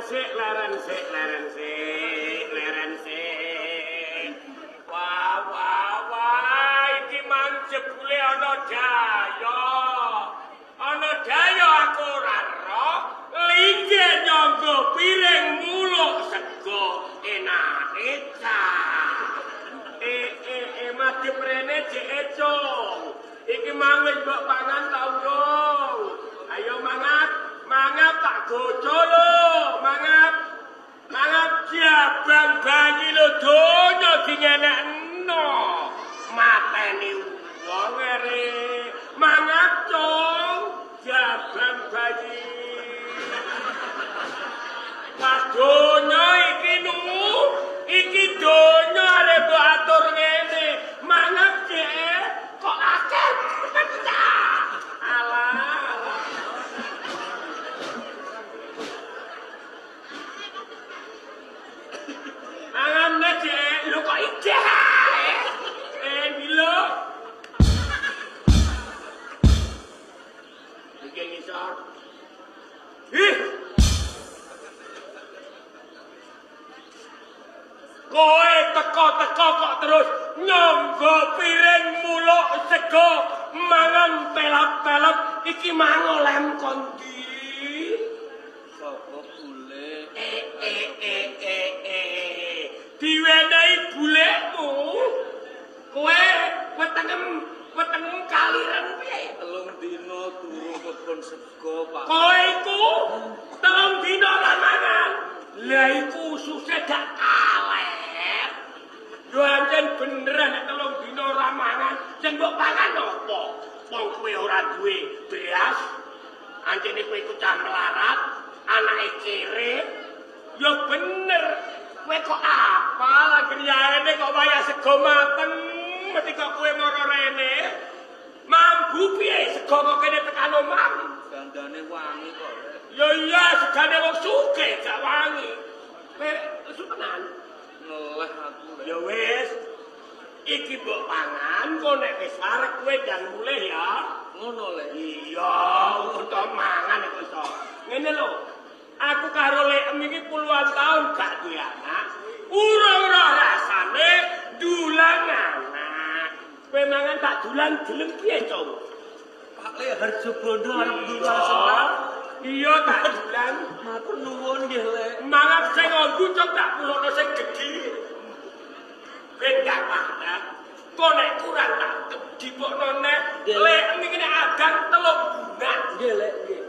sik, leren sik, leren sik, leren sik. Wah, wah, wah, iki mang jebule ana daya. Ana daya aku ora roh, linggih nyangga piring muluk sego enake cah. Madhep rene jek ecung. Iki mang wis mbok pangan ta urung? Ayo mangap, mangap tak goco lho, mangap. Mangap jabang bayi lho donya dingenekno. Mateni wong ere. Mangap cung, jabang bayi. Wah donya iki nu, iki donya arep mbok atur ngene. Mangap jek kok akeh pecah. Alah. Mangan jek, lho kok ijeh. Ndi lho? Iki ngisor. Ih. Kowe teko-teko kok terus nyangga piring muluk sego mangan pelap-pelap iki mang oleh kondi. Sapa bule? Diwenehi bulekmu. Kowe wetengem kaliren piye? 3 dina turu kebon sego, Pak. Kowe iku 3 dina ora mangan. Lah iku ususe dak kalet. Yo ancen bener nek 3 dina ora mangan, sing mbok pangan apa? Wong kowe ora duwe beras. Ancene kowe iku cah melarat, anake kere. Yo bener. Kowe kok apa lagi riyane kok wayah sego mateng, mesti kok kowe mara rene. Mambu piye sego kok kene tekan omahmu? Gandane wangi kok. Ya iya, segane wong sugih gak wangi. Kowe lesu tenan. Ngeleh aku. Ya wis. Iki mbok pangan kok nek wis wareg kowe ndang mulih ya. Ngono le. Iya, untuk mangan kok iso. Ngene lho. Aku karo Lekem iki puluhan tahun gak duwe anak. Urung roh rasane dulang anak. Kowe mangan tak dulang gelem piye, Cung? Pak Le Harjo Bondo arep dulang senang. Iya tak dulang. Matur nuwun nggih, Le. Mangap sing nganggo Cung tak pulokno sing gedhi. Ben gak panas. Kok nek kurang tak dipokno neh. Lek iki nek adang 3 bulan. Nggih, Le, nggih.